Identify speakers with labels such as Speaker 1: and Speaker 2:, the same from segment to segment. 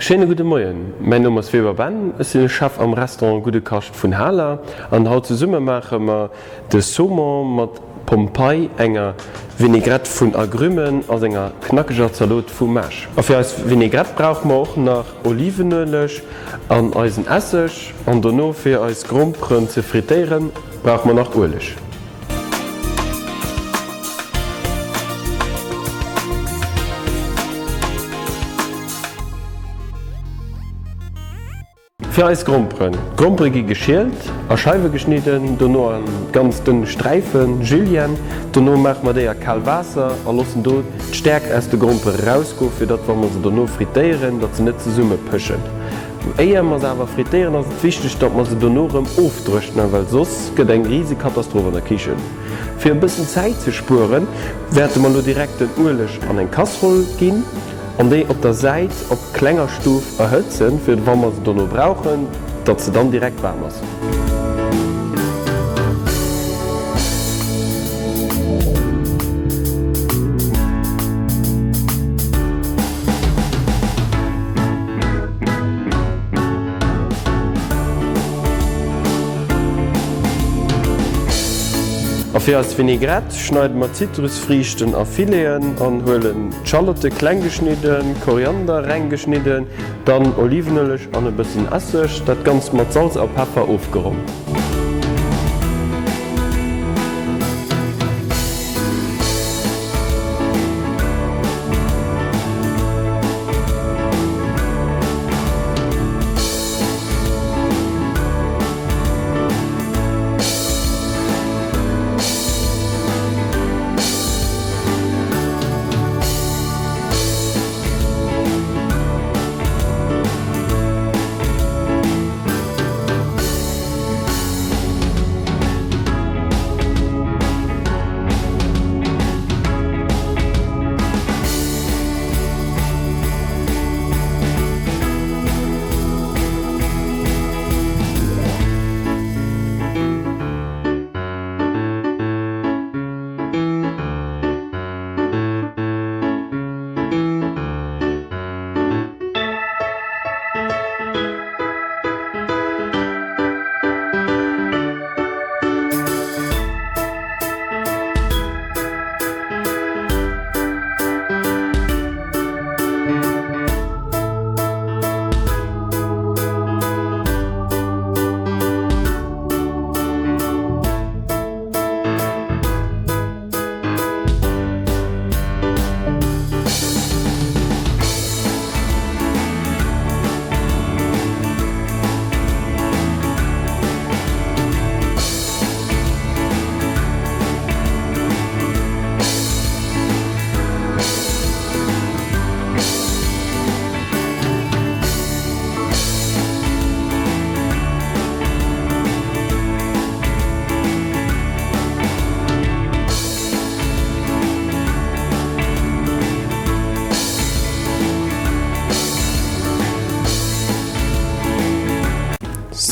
Speaker 1: Schéine gudde Moien, mäin Numm ass Weber Ben, ech sinn Chef am Restaurant Gudde Kascht vun Haler an haut zesumme maache mer de Saumon mat Pompei, enger Vinaigrette vun Agrümen a senger knackeger Zalot vu Maasch. A fir eis Vinaigrette brauche mer och nach Olivenueleg an eisen Esseg an dono fir eis Gromperen ze frittéieren brauche mer nach Ueleg. Fir eis Gromperen, D'Grompere gi geschielt, a Scheiwe geschnidden, dono a ganz dënn Sträifen, Julienne. Dono maache mer déi a kal Waasser a loossen do d'Stäerkt aus de Grompere erausgoen, fir datt wa mer se dono frittéieren, datt se net zesumme pëschen. Éier mer se awer frittéieren ass et wichteg, datt mer se dono erëm ofdréchnen, well soss gëtt eng rise Katastroph an der Kichen. Fir e bëssen Zäit ze spueren, wäerte mer lo direkt den Ueleg an eng Casserole ginn. An déi op der Säit op klenger Stuf erhëtzen, fir wa mer se dono brauchen, datt se dann direkt waarm ass. A fir eis Vinaigrette schneide mer d'Zitrusfriichten a Fileten an huelen D'Schallotte kleng geschnidden, Koriander reng geschnidden, dann Olivenueleg an e bëssen Esseg, dat Ganzt mat Salz a Peffer ofgeronnt.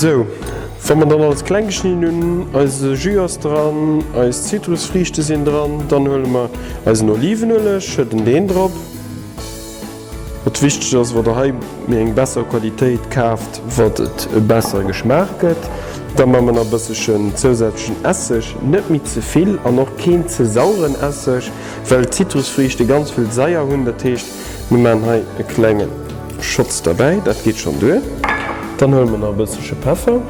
Speaker 1: Sou, wa mer dann alles kleng geschnidden hunn, eise Jus ass dran, eis Zitrusfriichte sinn dran, dann huele mer eisen Olivenueleg, schëdden deen drop. Wat wichteg ass, wa der hei méi eng besser Qualitéit kaaft, wat et e bessere Geschmaach gëtt. Da man mer nach e bësselchen zousätzlechen Esseg, net méi ze vill an och keen ze sauren Esseg, well d'Zitrusfriichte ganz vill Saier hunn. Dat heescht, mir man hei e klenge Schotz derbäi, dat geet schonn duer. Dann huele mer nach e bësselche Peffer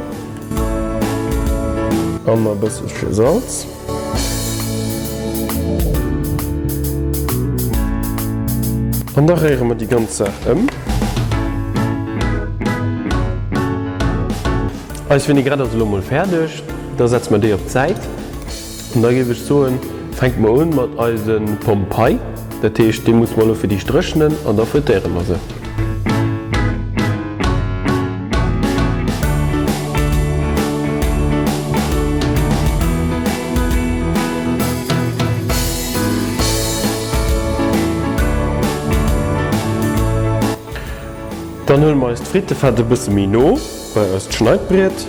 Speaker 1: an e bësselche Salz. An da réiere mer déi ganz Saach ëm. Eis Vinaigrette ass elo mol fäerdeg. Da setze mer déi op d'Säit. An da géif ech soen, fänke mer un mat eise Pompei. Dat heescht, déi musse mer elo fir d'éischt dréchnen an da frittéiere mer se. Dann huele mer eist Frittefett e bësse méi no bei eist Schneidbriet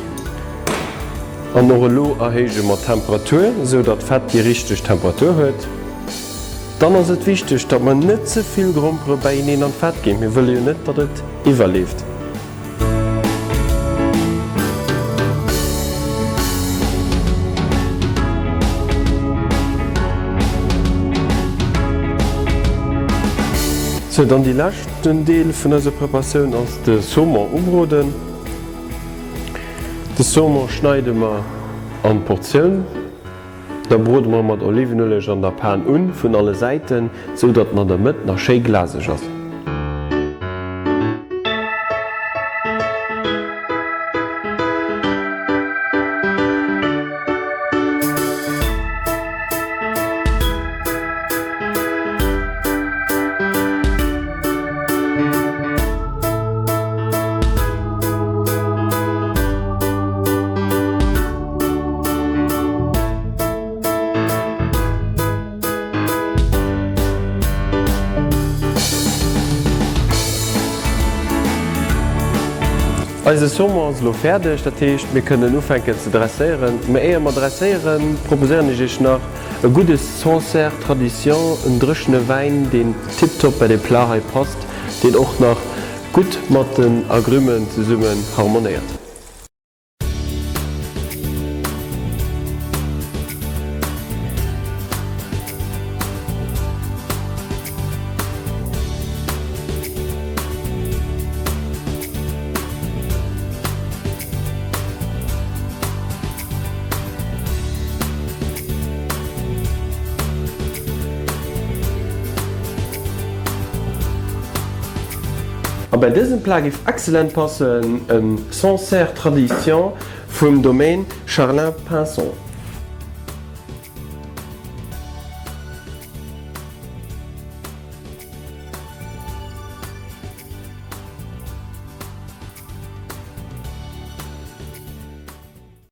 Speaker 1: an och elo erhéije mer d'Temperatur, esou datt d'Fett déi richteg Temperatur huet. Dann ass et wichteg, datt mer net ze vill Grompere beieneen an d'Fett ginn, mir wëlle jo net, datt et iwwerleeft. Sou, dann déi leschten Deel vun eiser Preparatioun ass de Saumon ubroden. De Saumon schneide mer an Portioun. Da brode mer mat Olivenueleg an der Pan un, vun alle Säiten, sou datt en an der Mëtt nach schéi glaseg ass. Eise Saumon ass elo fäerdeg, dat heescht mir kënnen ufänken ze dresséieren. Mä éier mer dresséieren, proposéieren ech iech nach e gudde Sancerre Tradition, en dréchene Wäin deen tiptop bei dee Plat hei passt, deen och nach gutt mat den Agrumen zesummen harmonéiert. A bei dësem Plat géif excellent passen en Sancerre Tradition vum Domaine Charlin Pinson.